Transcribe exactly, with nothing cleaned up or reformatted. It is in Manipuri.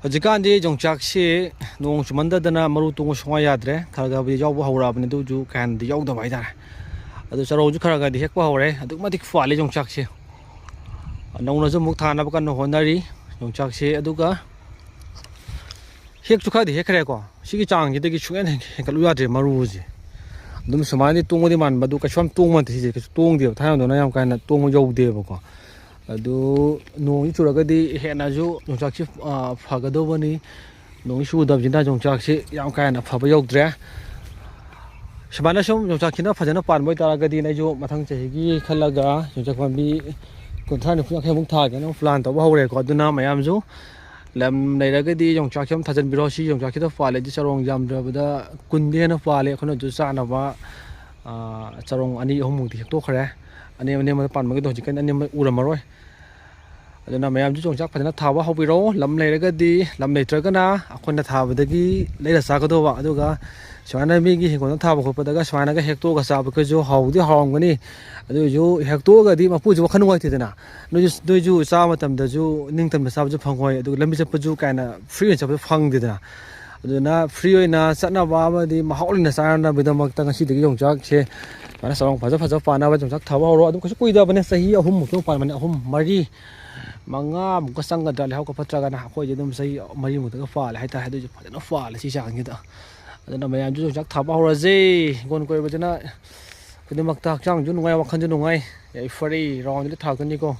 ꯍꯧꯖꯤꯛꯀꯥꯟꯗꯤ ꯌꯣꯡꯆꯥꯛꯁꯤ ꯅꯣꯡ ꯆꯨꯃꯟꯗꯗꯅ ꯃꯔꯨ ꯇꯣꯡꯕ ꯁꯨꯡꯌꯥ ꯌꯥꯗ꯭ꯔꯦ꯫ ꯈꯔ ꯈꯔꯕꯨꯗꯤ ꯌꯥꯎꯕ ꯍꯧꯔꯛꯑꯕꯅꯤ, ꯑꯗꯨꯁꯨ ꯀꯥ ꯍꯦꯟꯅꯗꯤ ꯌꯥꯎꯗꯕ ꯍꯥꯏꯇꯥꯔꯦ꯫ ꯑꯗꯨ ꯆꯔꯣꯡꯁꯨ ꯈꯔ ꯈꯔꯗꯤ ꯍꯦꯛꯄ ꯍꯧꯔꯦ꯫ ꯑꯗꯨꯛꯀꯤ ꯃꯇꯤꯛ ꯄꯥꯜꯂꯤ ꯌꯣꯡꯆꯥꯛꯁꯦ꯫ ꯅꯧꯅꯁꯨ ꯑꯃꯨꯛ ꯊꯥꯅꯕ ꯀꯟꯅ ꯍꯣꯠꯅꯔꯤ ꯌꯣꯡꯆꯥꯛꯁꯦ꯫ ꯑꯗꯨꯒ ꯍꯦꯛꯁꯨ ꯈꯔꯗꯤ ꯍꯦꯛꯈ꯭ꯔꯦꯀꯣ꯫ ꯁꯤꯒꯤ ꯆꯥꯡꯁꯤꯗꯒꯤ ꯁꯨꯡꯍꯦꯟ ꯍꯦꯟ-, ꯍꯦꯟꯒꯠꯂꯨ ꯌꯥꯗ꯭ꯔꯦ ꯃꯔꯨꯁꯦ꯫ ꯑꯗꯨꯝ ꯁꯨꯃꯥꯏꯅꯗꯤ ꯇꯣꯡꯕꯗꯤ ꯃꯥꯟꯕ, ꯑꯗꯨ ꯀꯩꯁꯨ ꯌꯥꯝ ꯇꯣꯡꯕ ꯅꯠꯇꯦ ꯁꯤꯁꯦ, ꯀꯩꯁꯨ ꯇꯣꯡꯗꯦꯕ, ꯊꯥꯏꯅꯗꯧꯅ ꯌꯥꯝ ꯀꯥ ꯍꯦꯟꯅ ꯇꯣꯡꯕ ꯌꯧꯗꯦꯕꯀꯣ꯫ ꯑꯗꯨ ꯅꯣꯡꯁꯤ ꯆꯨꯔꯒꯗꯤ ꯍꯦꯟꯅꯁꯨ ꯌꯣꯡꯆꯥꯛꯁꯤ, ꯑ, ꯐꯒꯗꯧꯕꯅꯤ꯫ ꯅꯣꯡꯁꯤ ꯆꯨꯗꯕꯁꯤꯅ ꯌꯣꯡꯆꯥꯛꯁꯤ ꯌꯥꯝ ꯀꯥ ꯍꯦꯟꯅ ꯐꯕ ꯌꯧꯗ꯭ꯔꯦ꯫ ꯁꯨꯃꯥꯏꯅ ꯁꯨꯝ ꯌꯣꯡꯆꯥꯛꯁꯤꯅ ꯐꯖꯅ ꯄꯥꯟꯕ ꯑꯣꯏꯇꯥꯔꯒꯗꯤ ꯑꯩꯁꯨ ꯃꯊꯪ ꯆꯍꯤꯒꯤ ꯈꯜꯂꯒ ꯌꯣꯡꯆꯥꯛ ꯄꯥꯝꯕꯤ ꯀꯨꯟꯊ꯭ꯔꯥ, ꯅꯤꯐꯨ, ꯌꯥꯡꯈꯩꯃꯨꯛ ꯊꯥꯒꯦꯅ plan ꯇꯧꯕ ꯍꯧꯔꯦꯀꯣ꯫ ꯑꯗꯨꯅ ꯃꯌꯥꯝꯁꯨ ꯂꯝ ꯂꯩꯔꯒꯗꯤ ꯌꯣꯡꯆꯥꯛꯁꯤ ꯑꯗꯨꯝ ꯊꯥꯖꯤꯟꯕꯤꯔꯣ꯫ ꯁꯤ ꯌꯣꯡꯆꯥꯛꯁꯤꯗ ꯄꯥꯜꯂꯗꯤ ꯆꯔꯣꯡ ꯌꯥꯝꯗ꯭ꯔꯕꯗ ꯀꯨꯟꯗꯤ ꯍꯦꯟꯅ ꯄꯥꯜꯂꯦ꯫ ꯑꯩꯈꯣꯏꯅꯁꯨ ꯆꯥꯅꯕ, ꯑ, ꯆꯔꯣꯡ ꯑꯅꯤ ꯑꯍꯨꯝꯃꯨꯛꯇꯤ ꯍꯦꯛꯇꯣꯛꯈ꯭ꯔꯦ꯫ ꯑꯅꯦꯝ ꯑꯅꯦꯝꯕꯗ ꯄꯥꯟꯕꯒꯤꯗꯣ ꯍꯧꯖꯤꯛꯀꯥꯟ ꯑꯅꯦꯝꯕ ꯎꯔꯝꯃꯔꯣꯏ꯫ ꯑꯗꯨꯅ ꯃꯌꯥꯝꯁꯨ ꯌꯣꯡꯆꯥꯛ ꯐꯖꯅ ꯊꯥꯕ ꯍꯧꯕꯤꯔꯣ꯫ ꯂꯝ ꯂꯩꯔꯒꯗꯤ, ꯂꯝ ꯂꯩꯇ꯭ꯔꯒꯅ ꯑꯩꯈꯣꯏꯅ ꯊꯥꯕꯗꯒꯤ ꯂꯩꯔ ꯆꯥꯒꯗꯧꯕ꯫ ꯑꯗꯨꯒ ꯁꯨꯃꯥꯏꯅ ꯃꯤꯒꯤ ꯍꯤꯡꯒꯣꯜꯗ ꯊꯥꯕ ꯈꯣꯠꯄꯗꯒ ꯁꯨꯃꯥꯏꯅꯒ ꯍꯦꯛꯇꯣꯛꯑꯒ ꯆꯥꯕꯈꯩꯁꯨ ꯍꯥꯎꯗꯤ ꯍꯥꯎꯔꯝꯒꯅꯤ꯫ ꯑꯗꯨ ꯑꯣꯏꯔꯁꯨ ꯍꯦꯛꯇꯣꯛꯑꯒꯗꯤ ꯃꯄꯨꯁꯨ ꯋꯥꯈꯜ ꯅꯨꯡꯉꯥꯏꯇꯦꯗꯅ꯫ ꯅꯣꯏꯁꯨ, ꯅꯣꯏꯁꯨ ꯆꯥꯕ ꯃꯇꯝꯗꯁꯨ ꯅꯤꯡꯇꯝꯅ ꯆꯥꯕꯁꯨ ꯐꯪꯉꯣꯏ, ꯑꯗꯨꯒ ꯂꯝꯕꯤ ꯆꯠꯄꯁꯨ ꯀꯥꯏꯅ free ꯑꯣꯏꯅ ꯆꯠꯄꯁꯨ ꯐꯪꯗꯦꯗꯅ꯫ ꯑꯗꯨꯅ free ꯑꯣꯏꯅ ꯆꯠꯅꯕ ꯑꯃꯗꯤ ꯃꯍꯥꯎ ꯂꯩꯅ ꯆꯥꯅꯕꯒꯤꯗꯃꯛꯇ ꯉꯁꯤꯗꯒꯤ ꯌꯣꯡꯆꯥꯛꯁꯦ ꯁꯨꯃꯥꯏꯅ ꯆꯔꯣꯡ ꯐꯖ ꯐꯖ ꯄꯥꯟꯅꯕ ꯌꯣꯡꯆꯥꯛ ꯊꯥꯕ ꯍꯧꯔꯣ꯫ ꯑꯗꯨꯝ ꯀꯩꯁꯨ ꯀꯨꯏꯗꯕꯅꯦ, ꯆꯍꯤ ꯑꯍꯨꯝꯃꯨꯛꯇ ꯄꯥꯟꯕꯅꯦ, ꯑꯍꯨꯝ, ꯃꯔꯤ, ꯃꯉꯥꯃꯨꯛꯀ ꯆꯪꯒꯗ꯭ꯔꯥ ꯂꯩꯍꯥꯎ ꯀ ꯐꯠꯇ꯭ꯔꯒꯅ꯫ ꯑꯩꯈꯣꯏꯗꯤ ꯑꯗꯨꯝ ꯆꯍꯤ ꯃꯔꯤꯃꯨꯛꯇꯒ ꯄꯥꯜꯂꯦ ꯍꯥꯏꯇꯥꯔꯦ꯫ ꯑꯗꯨꯏꯁꯨ ꯐꯖꯅ ꯄꯥꯜꯂꯦ ꯁꯤ ꯆꯥꯡꯁꯤꯗ꯫ ꯑꯗꯨꯅ ꯃꯌꯥꯝꯁꯨ ꯌꯣꯡꯆꯥꯛ ꯊꯥꯕ ꯍꯧꯔꯁꯦ꯫ ꯍꯤꯡꯒꯣꯜ ꯀꯣꯏꯕꯁꯤꯅ ꯈꯨꯗꯤꯡꯃꯛꯇ ꯍꯛꯆꯥꯡꯁꯨ ꯅꯨꯡꯉꯥꯏ, ꯋꯥꯈꯜꯁꯨ ꯅꯨꯡꯉꯥꯏ꯫ ꯌꯥꯏꯐꯔꯦ꯫ Round ꯗꯤ ꯊꯥꯔꯛꯀꯅꯤꯀꯣ꯫